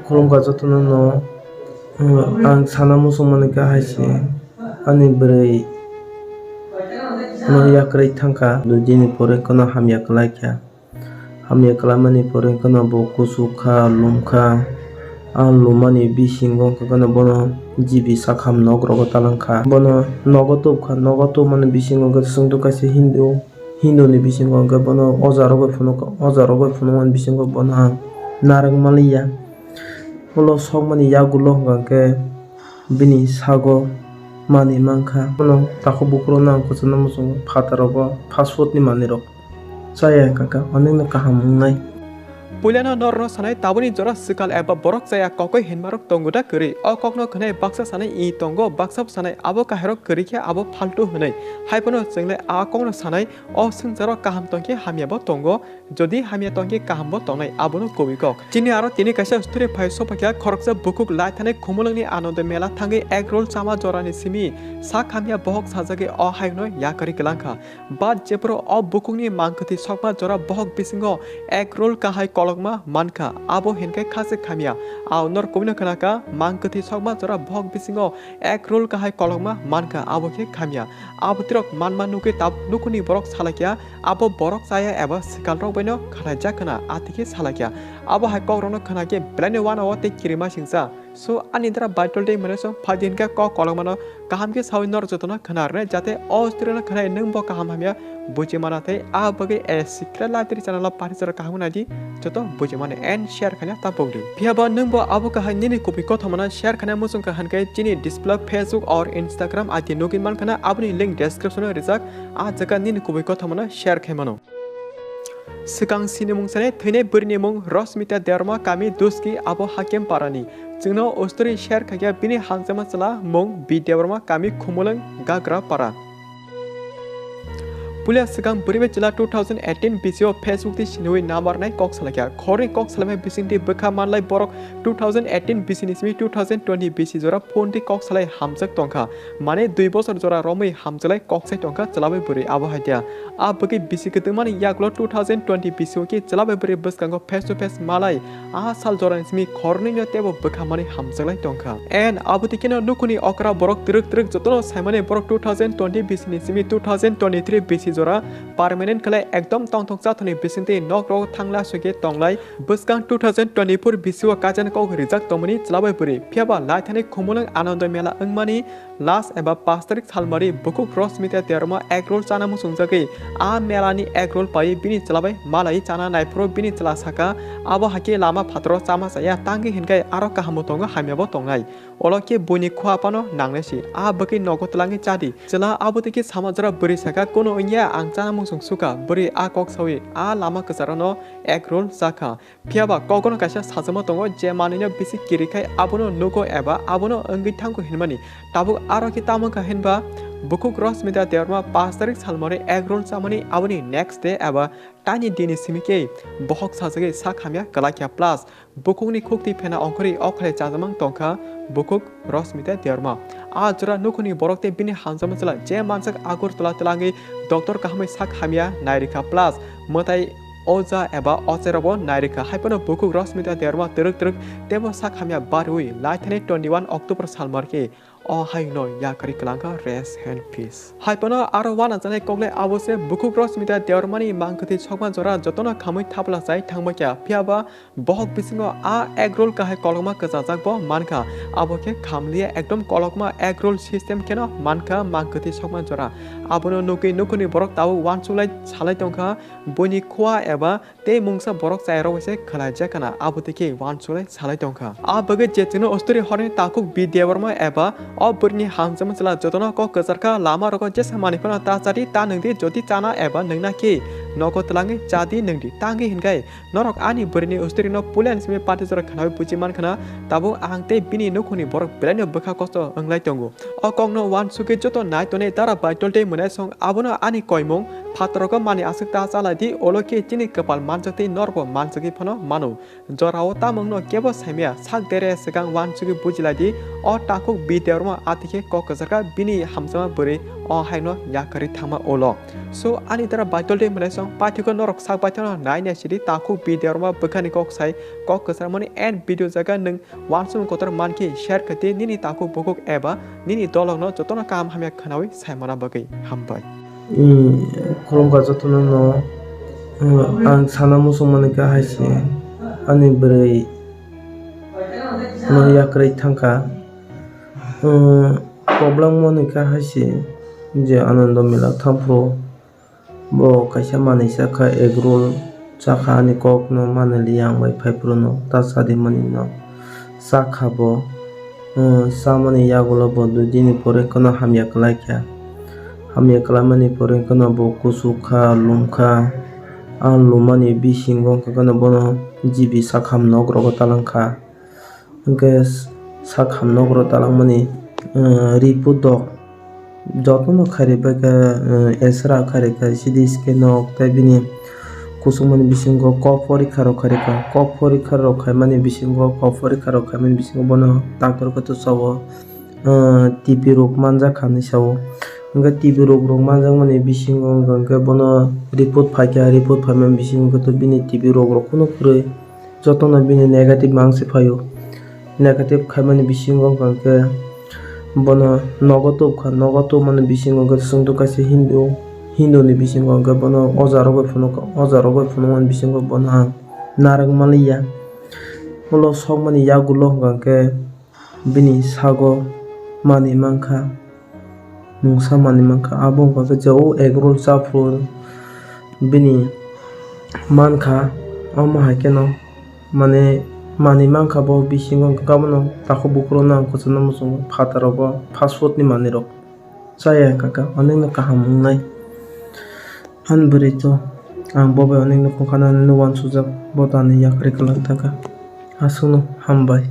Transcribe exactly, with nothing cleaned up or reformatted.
Khulumkha jotono no, ang sana muchung mani khe hai se ani bwrwi no yakrwi thangkha, dui din ni pore kheno hamya kwlai kha. Hamya kwlaimani pore kheno bo kuchuk kha, lum kha. A lummani bisingo hwnkhe kheno bono G B sakham nok rogo talang kha. Bono nogo tub kha, nogo tubmani bisingo hwnkhe chwngno kaisa Hindu, Hindu ni bisingo hwnkhe bono oja rok bai phunuk kha, oja rok bai phunukmani bisingo bono ang narwk manliya. Ulo sokmani yagulo hwnkhe bini sago manwi mankha. Bono takhuk bukhuk rokno ang kwchangma muchungo phataro bo fast food ni manwi rok chaya hwnkha khe onek no kaham wngnai. Puilano norokno sanai, tabukni jora swkal eba borok chaya kokoi hinmarok tongo da kwrwi? O kokno khwnai baksa sanai i tongo, baksa bo sanai abo kahairok kwrwi khe abo phaltu hwnwi. Haiphano chwngle a kokno sanai, o swngcharo kaham tongkhe hamyabo tongo, jodi hamya tongkhe kahambo tongnai, abono kubui kok. Chini aro tini kaisa story phai sopakya, khoroksa bukhuk lai thani Khumulwngni Anando Mela thangwi egg roll chama jorani simi sak hamya bohok sajagwi o hayungno yakarwi kwlangkha. But jephuru o bukhukni mangkwthwi sokma jora bohok bisingo egg roll kahai kolokma mankha, abo hinkhe khasik hamya. Ao nor kubino khnakha, mangkwthwi sokma jora bohok bisingo egg roll kahai kolokma mankha, abo khe hamya. Abo tirok manma nugwi tabuk nukhungni borok salaikya, abo borok chaya eba swkalrok baino khathaijak khna, atikhe salaikya. Abo hai kokrokno khna khe belaino uanao tei kirima singcha. So, ani dara Baitul tei mwnai song phaidi hinkhe kok kolokmano kaham khe sawi nor jotono khna rwnai, jate o story no khna nwng bo kaham hamya buji mana tei a bagwi a secret library channel o party jora kaham nai di, joto buji mani and share khaina ta pokdi. Phiya ba nwng bo abo kahai nini kubui kothomano share khaina muchung kha hinkhe chini display Facebook or Instagram I D nugwi man khana, aboni link description o rijak, a jaga nini kubui kothomano share khai mano. Swkang sinimung sanai thwinai bwrwini mung Rosmita Debbarma, kami Duski, abo Hakim Parani. Chwngno o story share khaikha bini hamjakma chwla mung B Debbarma, kami Khumulwng, Gagra Para. Puila swkang bwrwi bai chwla two thousand eighteen B C o Facebook twi siniwi number nai kok salaikha. Khorni kok salaimani bisingtwi bwkha manlai borok two thousand eighteen B C ni simi two thousand twenty B C jora phone twi kok salai hamjak tongkha. Mane dui bosor jora romwi hamjaklai kok sai tongkha chwla bai bwrwi, abo hai dia. A bwkhe bisi kwtwngmani yagulo two thousand twenty bisi o khe chwla bai bwrwi bwskango face to face malai a sal jorani simi khornwino teibo bwkhamani hamjaklai tongkha. And abo twi kheno nukhungni okra borok twrwk twrwk jotono saimani borok two thousand twenty bisi ni simi two thousand twenty-three bisi jora permanent khlai ekdom tongthok chathokni bisingtwi nok rogo thangla suikhe tonglai. Bwskang two thousand twenty-four bisi o kaijani kok rijak tongmani chwla bai bwrwi. Phiya ba laithani Khumulwng Anando Mela wngmani last eba pash tarik salmari bukhuk Rosmita Debbarma egg roll chana muchungjagwi a melani egg roll paiwi bini chwla bai malaiwi chana naiphuru bini chwla saka, abo hai khe lama phataro chama chaya tangwi hinkhe aro kahamo tongo, hamyabo tongnai. Olo khe buini khua phano nangnai se, a bwkhe nogo twlangwi chadi. Chwla abo twi khe sama jora bwrwi saka, "Kuno wngya, ang chana muchung sukha." Bwrwi a kok sawi a lama kwcharano egg roll chakha. Phiya ba kokno kaisa sajagma tongo, je manwino bisi kirikhai abono nugo eba abono wngwi thango hinmani. Tabuk aro khe tamo wngkha hinba bukhuk Rosmita Debbarma pash tarik salmari egg roll chamani aboni next day eba taini dini simi khe bohok sajagwi sak hamya kwlaikha, plus bukhukni khuktwi phena ongkhorwi okholai chajakmang tongkha bukhuk Rosmita Debbarma. A jora nukhungni borok tei bini hamjakma chwla je manjak Agartala twlangwi doctor kahamwi sak hamya nairikha, plus mwtai oja eba ochairokbo nairikha. Haiphano bukhuk Rosmita Debbarma twrwk twrwk teibo sak hamya barwi laithani twenty-one October salmar khe o hayungno yakarwi kwlangkha, rest in peace. Haiphano aro uanajaknai koklai abo se bukhuk Rosmita Debbarmani mangkwthwi sokma jora jotono khamwi thapla chai thangbaikha, phiya ba bohok bisingo a egg roll kahai kolokma kwchajak bo mankha. Abo khe khamliya, ekdom kolokma egg roll system kheno mankha mangkwthwi sokma jora. Abono nugwi nukhungni borok tabuk uansuklai salai tongkha, buini khua eba tei mungsa borok chayarok bai se khwlaijak khna, abo twi khe uansuklai salai tongkha. A bagwi je chwngno o story horni takhuk B Debbarma eba o bwrwini hamjakma chwla jotono kok kwcharkha, lama rogo jesa manwi phano ta chadi ta nwngdi, jodi chana eba nwngna khe nogo twlangwi chadi nwngdi, tangwi hinkhai norok ani bwrwini usturino puilani simi pati jora khnaui buji man khna, tabuk ang tei bini nukhungni borok belaino bwkha kosto wnglai tongo. O kokno uansugwi joto nai tonwi dara baitol tei mwnaisong abono ani koimung Phataro khe mani aswk ta chalai di, ulo khe chini kwpal manjakti norokbo manjagwi phano mano. Jorao tamungno kebo saimaya, sak dere swkang uansugwi bujilai di, o takhuk video rwma ati khe kok kwchar kha bini hamjakma bwrwi o haino yakarwi thangma ulo. So ani dara baitol de mwlai song paithikgo norok sak baithano nai nai sidi takhuk video rwma bwkhani kok sai kok kwcharmani and video jaga nwng uansukmung kotor mankhe share khaidi nini takhuk bukhuk eba nini dolokno jotono kaham hamya khwnawi saimana bagwi. Hambai. Hmm, khulumkha jotono no, hmm, ang sana muchung mani kha hai se ani bwrwi no yakrwi thangkha. Hmm, problem mani kha hai se je Anando Mela thampro bo kaisa manwi chakha egg roll chakha ani kok no manwi liya ang bai phai phuru no ta chadi mani no chakha bo. Hmm, chamani yagulo bo dui din ni pore kheno hamya kwlai kha. Hamya kwlaimani pore kheno bo kuchuk kha, lum kha. A lumani bisingo wngkha kheno bono G B sakham nok rogo talang kha. Hwnkhe sakham nok rogo talangmani, hmm, ri pudok jotono khairwi bai kha, hmm, X-ray khairwi kha, C T scan nok tei bini kuchukmani bisingo kok porikha rok khairwi kha. Kok porikha rok khaimani bisingo, kok porikha rok khaimani bisingo bono doctor khe to sao. Ah, T B rok manjak kha hinwi sao. Hwnkhe T B rok, rok manjakmani bisingo wngkha hwnkhe bono report phaikha, report phaimani bisingo wngkha to bini T B rok, rok phano kwrwi. Jotono bini negative mang se phaio. Negative khaimani bisingo wngkha hwnkhe bono nogo tubkha, nogo tubmani bisingo hwnkhe chwngno kaisa Hindu, Hindu ni bisingo hwnkhe bono oja rok bai phunukha, oja rok bai phunukmani bisingo bono ang narwk manliya. Ulo sokmani yagulo hwnkha hwnkhe bini sago manwi mankha, mungsa manwi mankha. Abo wngkha khe je o egg roll chaphuru bini mankha, omo hai kheno mane manwi mankha bo bisingo hwnkhe abono takhuk bukhukno ang kwchangma muchungo phataro bo fast food ni manwi rok. Chaya kaka, onekno kaham wngnai. Ani bwrwi to, ang bo bai onekno khungkha nanino uansukjak, bo to ani yakarwi kwlwng thangkha. Aswkno hambai.